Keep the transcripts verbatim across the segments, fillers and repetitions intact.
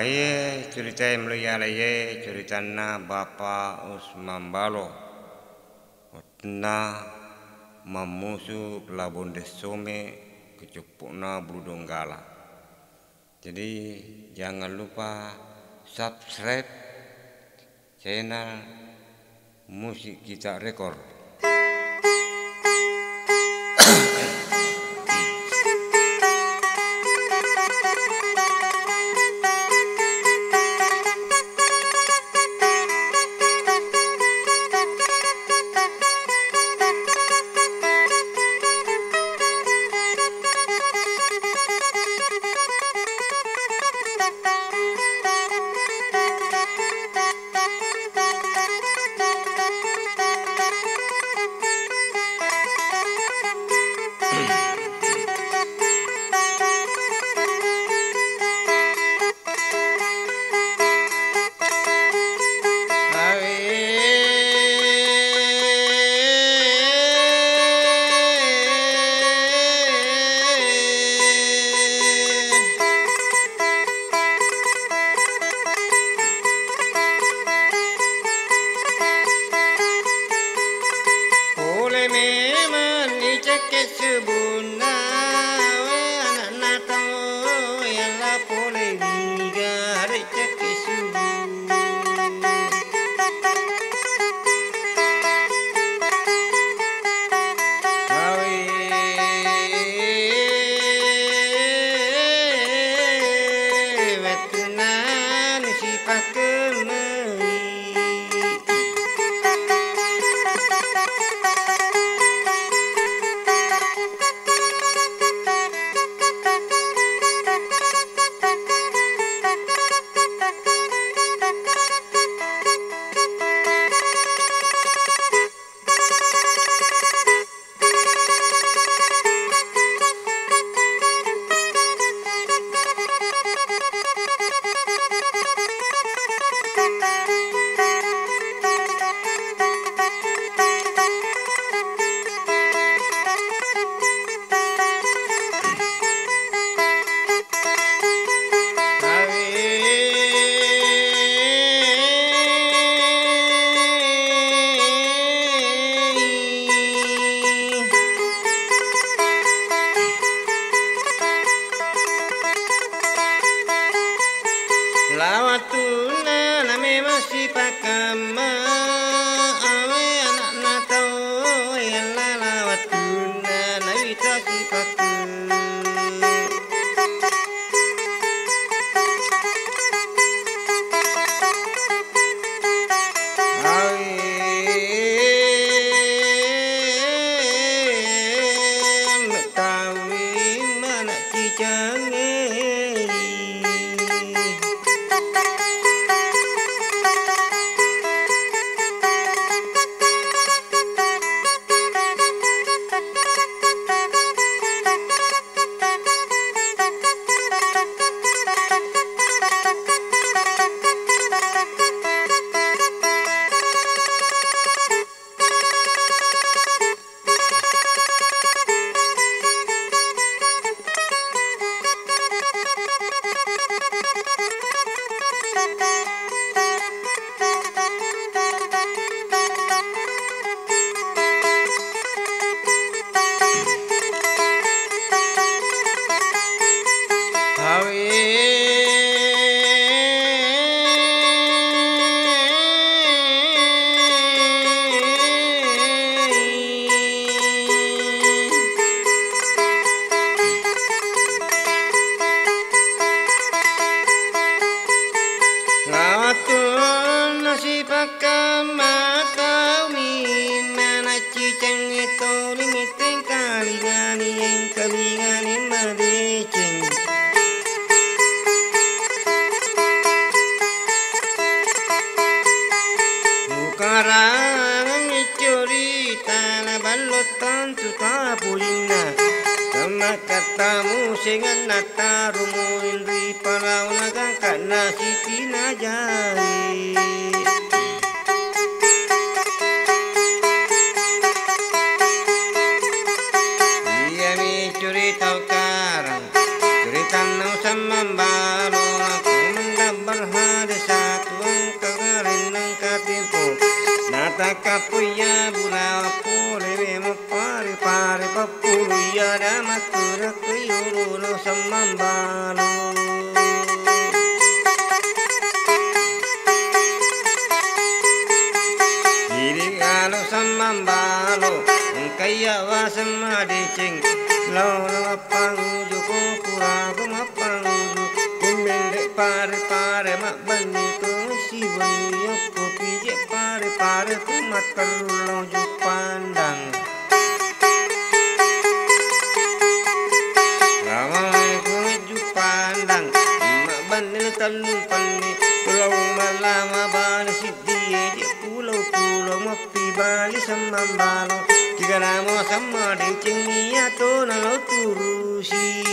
Iye curitae melo iyalaiye curitanna Bapa Usman Balo. Wettunna mammusu Labonde Some, kecoppo'na Bulu Donggala. Jadi, jangan lupa subscribe channel Musik Kita Record. Pole memang ni cekke subunna, we anakna tau, yalla pole niga de cekke subu. Awe wettunna sipakemmei. Lawattunna na memang sipakkamma, awe anakna tau, yalla lawattunna na wita sipakku. Awe mettawi mana cicange. Lawattunna sipakkamma tau minna naccicengngi toli mitteng kalingani engkalingani madeceng. Ukarangengngi curita na ballo tantu tapulinna. Temmakkattamu sengenna tarumu inri palau nagangkanna sipinajari. Iyami curita ukarang, curitanna Usman Balo, aku mendam Desa tuang kagarennang katimpo. Natakappo iya bulawa pole we mappare-pare pappulu iya damakkurakku yolono semmambalo. Idi alo semmambalo, engka iya waseng madeceng, lao na mappanguju ko puraku mappanguju, kummenre pare-pare mabbanni ko siwenni okko pije pare-pare ku mattellu lao Juppandang. Lama ku Juppandang, mabbanni tellu panni, pulau malama bale siddi eje pulau-pulau mappibali semmambalo, tiga namo semma decengi atau nalo turusi.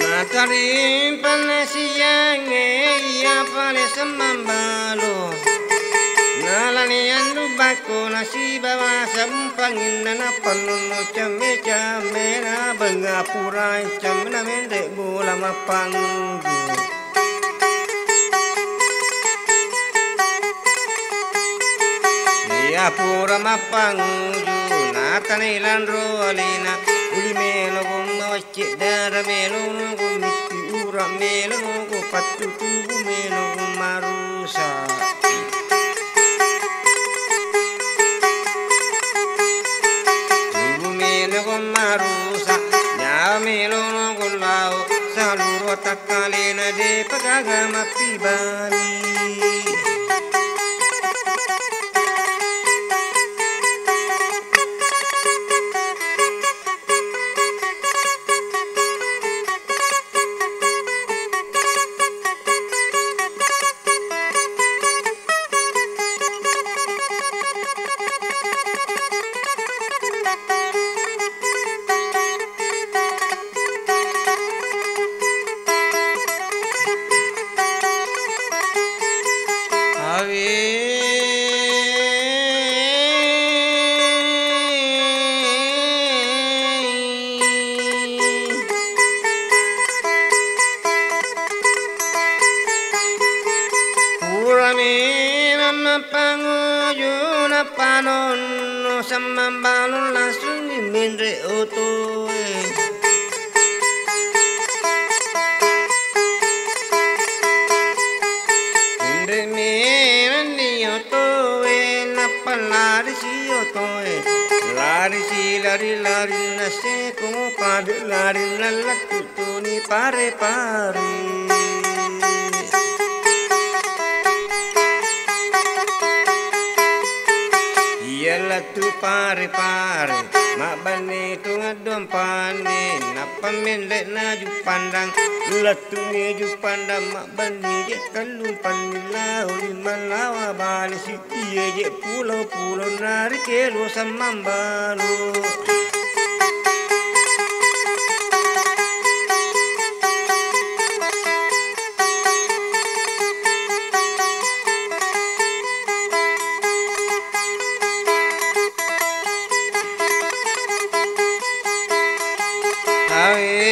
Matarimpanna siangnge iya pale semmambalo. Nalani andu bakko nasibawa sampanginna napannunnu camme-camme na benga purai camme na menre bola mappanguju. Iya pura mappanguju natanai lanro alena uli melo gomma Cedde dara melono gummitti ura melono gu pattu tubu melo gu marusa. Tubu melo gu marusa, nyawa melono gu lao, saluro takkalena de pagaga mappibali. Awe. Purani namappanguju napanonno semmambalong langsung menre otoe. Menre menanni otoe, nappa lari si otoe. Lari si lari, lari naseko pade lari nalattu tuni pare-pare. Iya lettu pare-pare, mabbanni tu ngadduang panni, nappa menre na Juppandang, lettu ni Juppandang, mabbanni je tellu panni lao lima lawa bale si Iye je pulo-pulo narikelo semmambalo. Awe.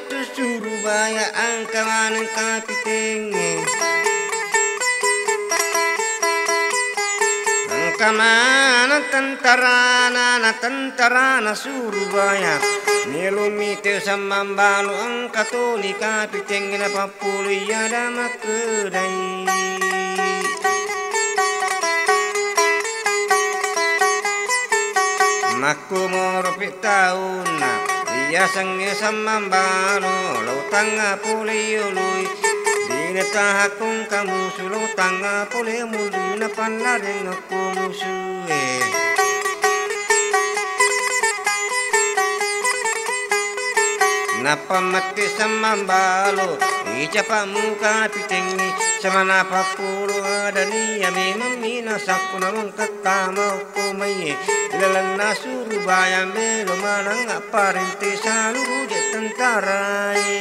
Surubaya engka maneng kapitengnge. Engka maneng tentarana, na tentarana Surubaya. Melomi teu Semmambalu engka toni kapitengnge napappuloi ada makkedai. Makkumoro pi taunna, riasengnge Semmambalu, lao tangnga pole yoloi. Dina tahakkung kamusu, lao tangnga pole munri, napallareng okko musue. Nappa mette Semmambalu, icapa muka pitengngi, samana pappulu adani, ya memang mina sakku namung kettama okko maiye. Ilalenna Surubaya melo maneng apparente saluru je tentarae.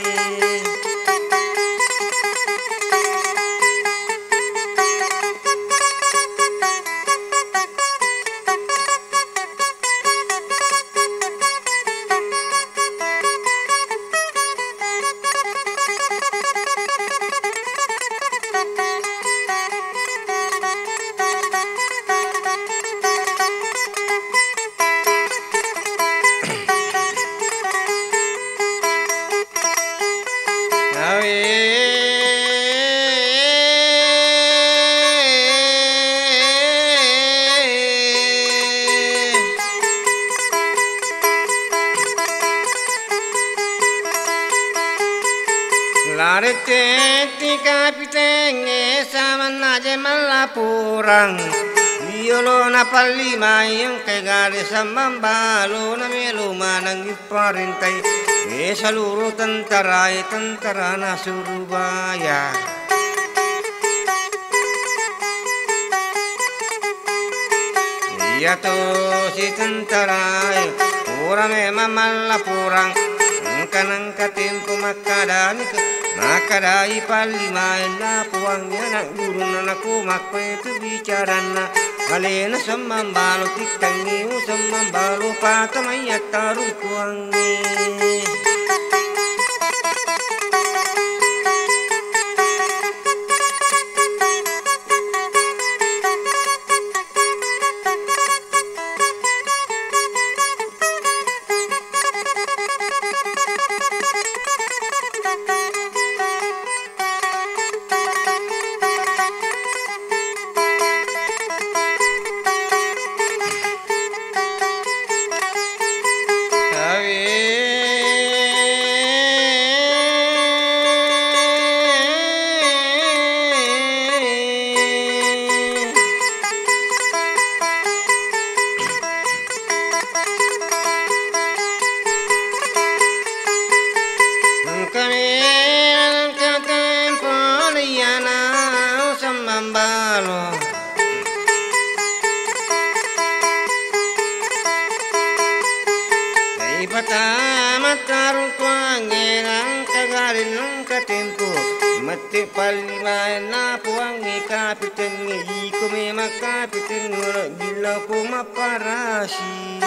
Lare tetti kapitengnge samanna je mallapurang. Iyolo napallimai engka gare Semmambalu namelo maneng parentai, e, saluru tentarae, tentarana Surubaya. Iyato si tentarae, pura memang mallapurang, engka nengka tempo makkadani ke, makkadai pallimaenna puang, anak gurunna nako makkoe tu bicaranna. Alena Semmambalu tikkangngi, u Semmambalu patamai attarung puangnge. Engka memang engka tempo liana Semmambalu. Ipatama tarung kuangnge nangka gare nangka tempo. Mette pallimaenna puangnge kapitengnge, iko memang kapitengnge, lebbi lao ko mapparasi.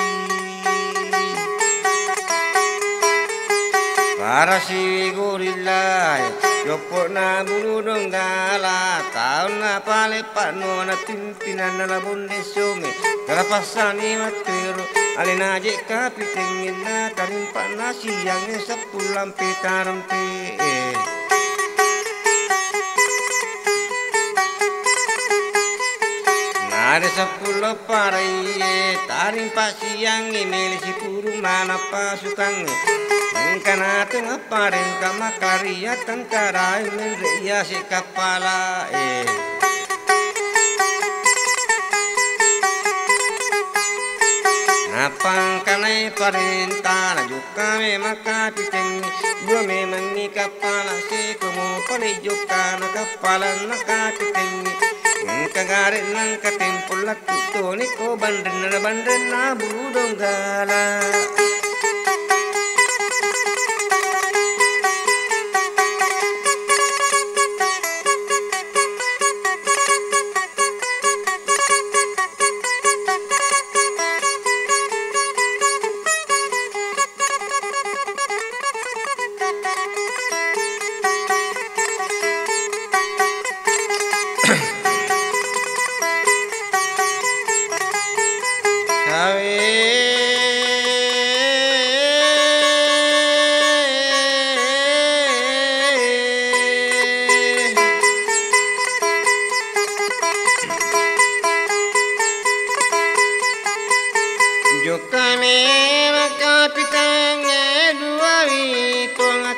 Parasiwi gorillae, joppo'na Bulu Donggala, taunna pale pa'nona timpinanna La Bonde Songe, tala passani matteru, alena je kapitengngenna tarimpa'na siangnge seppulampe tarempe'e. Nade seppulo paraie, tarimpa siangnge mele sipuru maneng pasukangnge. Engka natengah parenta makkaria tentarae menre iase kappalae. Nappa engkanai parenta, najokka memang kapitengnge, dua memangngi kappala, sekomo pale jokkana kappalanna kapitengnge. Engka gare nangka tempo lakku toni ko banrenna, banrenna Bulu Donggala.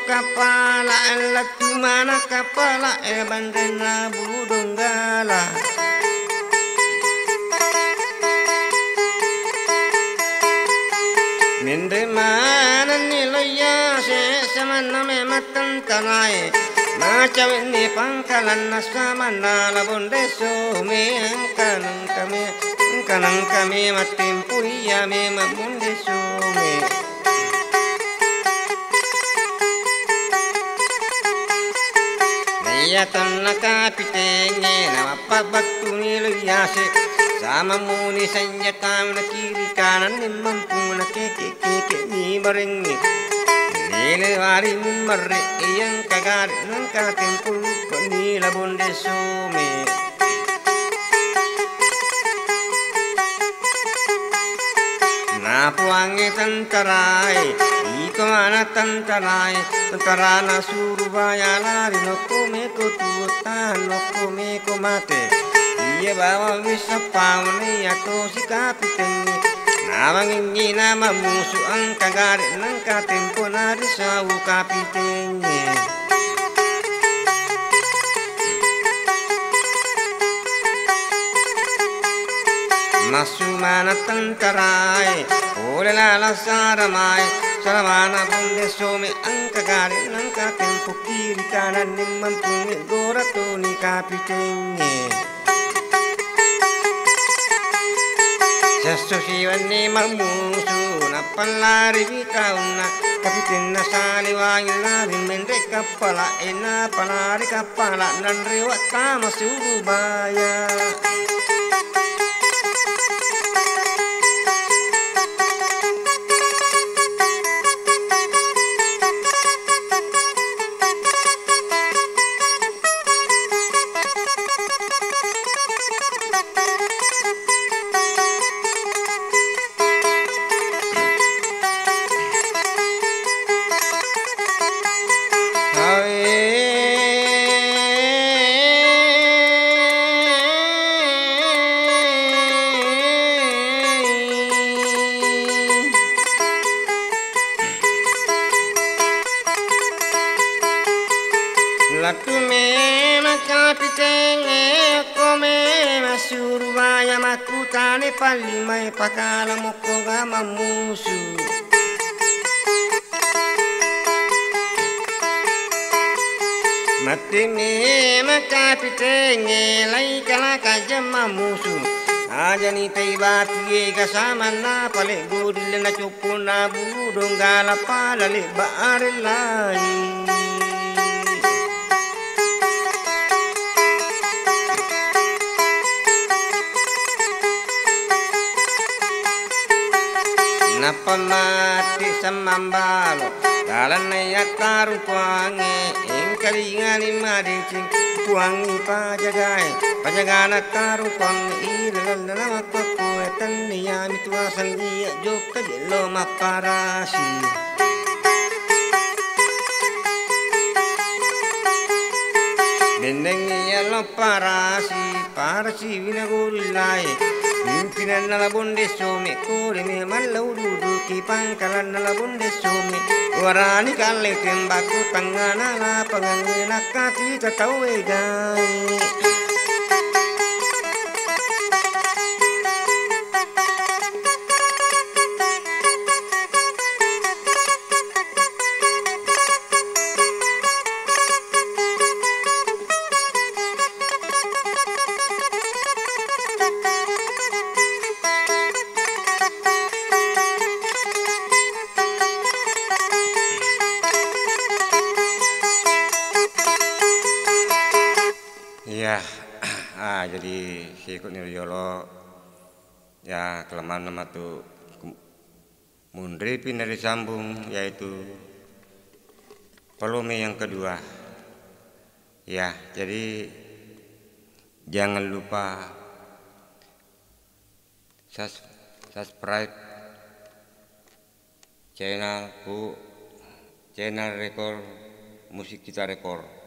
Kapala e lettu mana kapala e banrenna Bulu Donggala. Menre manenni loiya se samanna memang tentara e. Macawenni pangkalanna samanna Labonde Some engka nengka me, engka nengka me mattempu iya memang Bonde Some. Naiya tanna kapitengnge, namappabattuni lo yase, sama muni senjata na kiri kanan ni mampu na keke keke ni barengnge. Nile wari mumarre iyang kagare nangka tempul ko ni Labonde Some. Napuangnge tentarae, iko mana tentarae, tentarana Surabaya lari nokko meko tuo tahan nokko meko mate. Iya bawang wissappauni atau sikapitengngi. Nawangengngi nama musu engka gare nengka tempo nari sau kapitengngi. Massu mana tentarae, pole lala saramae, saramana Bonde Some engka gare nengka tempo kiri kanan ni mampungnge gora toni kapitengnge. Sessu siwenni mammusu, nappallari wi taunna, kapitenna saliwangi lari menre kappala, e napalari kappala, nanre wattama Surabaya. Lettu memang kapitengnge, okko memang Surabaya makkutana pallimai pakala mokko ga mammusu. Matti memang kapitengnge, lai kalaka jamma musu. Ajani tai batu ega samanna pale godille na coppo na Bulu Donggala pala lebba arellai. Nappa matti semmambalo, lalenna yattarung puangnge, engka ringani madeceng, puangngi pajagae, pajagana tarung puangnge, ira lallana makkokkoe, tenniyami tuaseng iya jokka jello mapparasi. Bennengngi yallo parasi, parasi wina gorillae. Pimpinanna La Bonde Some, kore memang la ududuki pangkalanna La Bonde Some. Warani kalle tembakko tengngana lapangangnge nakkatita tau egae. Iya, ah, jadi sikutni riolo, ya, kelemanna matu ke-, munripi narisambung, yaitu volume yang kedua. Ya, jadi jangan lupa sus-, subscribe channelku, channel Rekor Musik Kita Rekor.